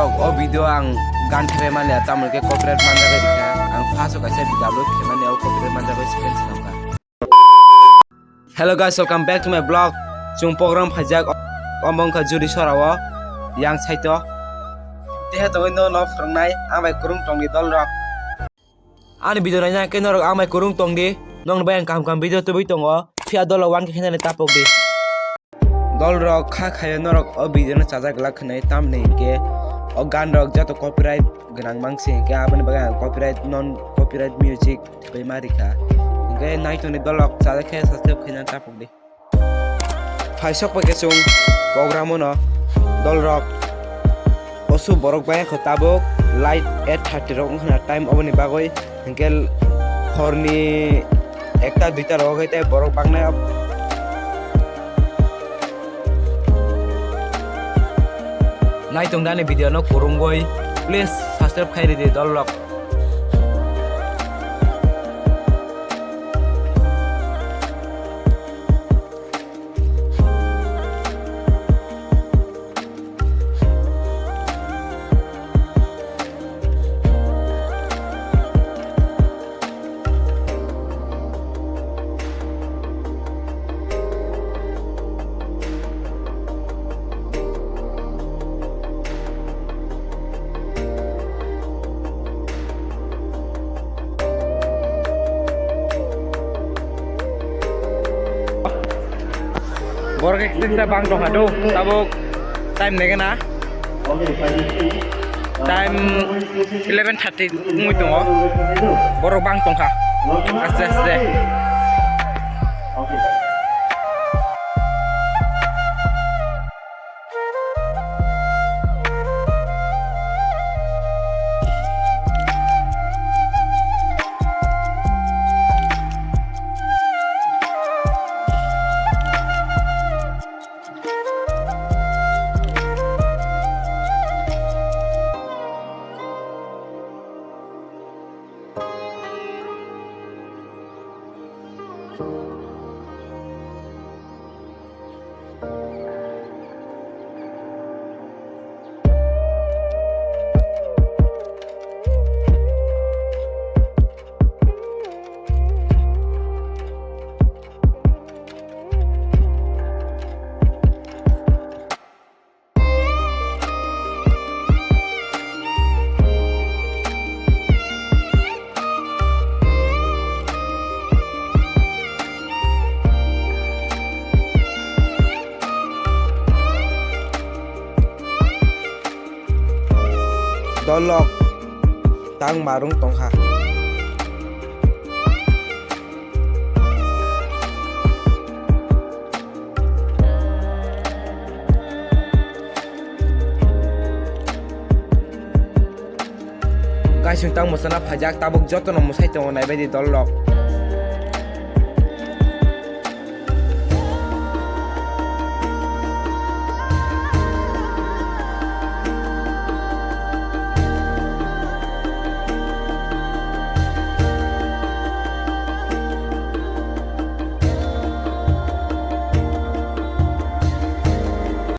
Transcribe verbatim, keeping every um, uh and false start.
O video ang gan khe manya, tamoni khe copyright manjagwi rikha. Ang first o kaisa video upload khe manya, o copyright manjagwi second se nangkha. Hello guys, welcome back to my vlog. Chwng program phaijak, omo wngkha Juri Sorao, yang saito. Teha tongwi no, no phwrwngnai, ang bai kwrwng tongdi dol rok. Ani video naina khe norok ang bai kwrwng tongdi, nokni bai ang kaham kaham video tubui tongo, phiya dol rok uankhe khenani tapokdi. Dol rok kha khayo norok o video no chajak glak khnai, tamni hinkhe o gan rok joto copyright gwnang mangsi hinkhe aboni bagwi ang copyright, non copyright music thwbai ma rikha. Hinkhe naitongni dol rok chajak khe subscribe khaina tapokdi. Phaisok pai khe chwng program o no dol rok osu borok bai kho tabuk light eight thirty rok wngkha na time oboni bagwi hinkhe horni ekta duita rok tei borok bangnai. Naitung dani video no kwrwngwi please subscribe khai ridi dol rok. Borok ekta bang tongkha do, tabuk time nege na. Time eleven thirty wngwi tongo. Borok bang tongkha. Aste aste. Dolok tang marung tongkha. Guys, chwng tang mwsana phaijak, tabuk jotono mwsai tongo, naibaidi dol rok.